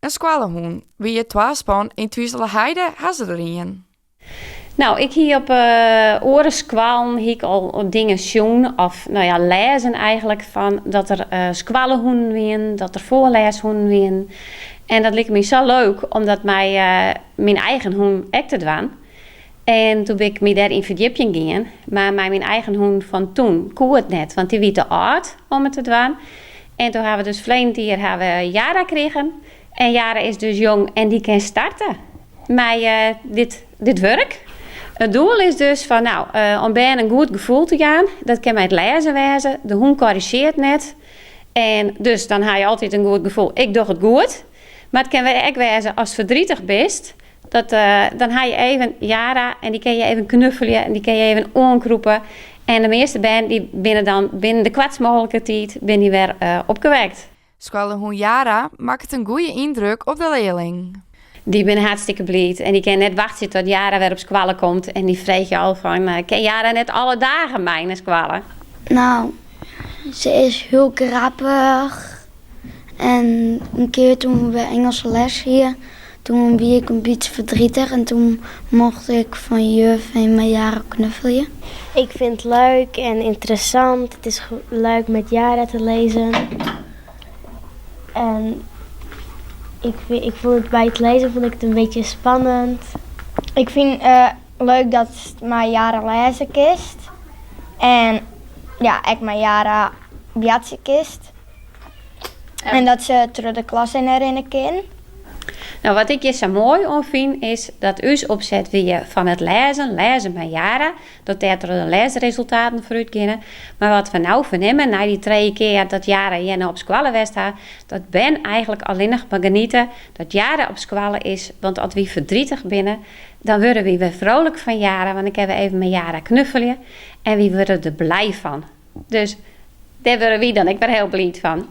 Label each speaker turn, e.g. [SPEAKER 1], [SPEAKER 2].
[SPEAKER 1] In skoallehûn. By it twaspan yn Twizelerheide ha se der ien.
[SPEAKER 2] No, ik hie op oare skoallen hie ik al dingen sjoen, of no ja, lêzen eigentlik, fan dat der skoallehûnen wienen, dat der foarlêshûnen wienen. En dat like my sa leuk om dat mei myn eigen hûn ek te dwaan. En doe bin ik my dêr yn ferdjipjen gien, mar mei myn eigen hûn fan toen koe it net, want dy wie te âld om it te dwaan. En doe ha we dus ferleden jier ha we Jara krigen. En Jara is dus jong en dy kin starte mei dit, dit wurk. It doel is dus fan, no, om bern in goed gefoel te jaan. Dat kin mei it lêzen wêze. De hûn korrizjeart net. En dus dan ha je altyd in goed gefoel, ik doch it goed. Mar it kin ek wêze ast verdrietig bist, dat, dan ha je even Jara en dy kin je even knuffelje en dy kin je even oankrûpe. En de measte bern dy binne dan binnen de koartst mooglike tiid binne dy wer opgewekt.
[SPEAKER 1] Skoallehûn Jara makket in goede yndruk op de learling.
[SPEAKER 2] Dy binne hartstikke bliid en dy kinne net wachtsje tot Jara wer op skoalle komt. En dy freegje al fan, kin Jara net alle dagen mei nei skoalle?
[SPEAKER 3] Nou, se is hiel grappich. En in kear toen we Engelse les hie, toen wie ik in bytsje verdrietig en toen mocht ik fan juf en mei Jara knuffelje.
[SPEAKER 4] Ik vind het leuk en interessant. Het is leuk met Jara te lezen. En ik, ik vond het bij het lezen vond ik het een beetje spannend.
[SPEAKER 5] Ik fyn it leuk datst mei Jara lêze kinst. En ja, ek mei Jara boartsje kinst. En dat se troch de klas hinne rinne kin.
[SPEAKER 2] No, wat ik hjir sa moai oan fyn is dat ús opset wie fan it lêzen, lêzen mei Jara, dat dêrtroch de lêsresultaten foarút geane. Mar wat we no fernimme, nei dy trije kear dat Jara hjir no op skoalle west ha, dat bern eigentlik allinnich mar geniete dat Jara op skoalle is, want as wy verdrietig binne, dan wurde wy wer vrolijk fan Jara, want dan kinne we even mei Jara knuffelje en wy wurde der blij fan. Dus dêr wurde wy dan ek wer hiel bliid fan.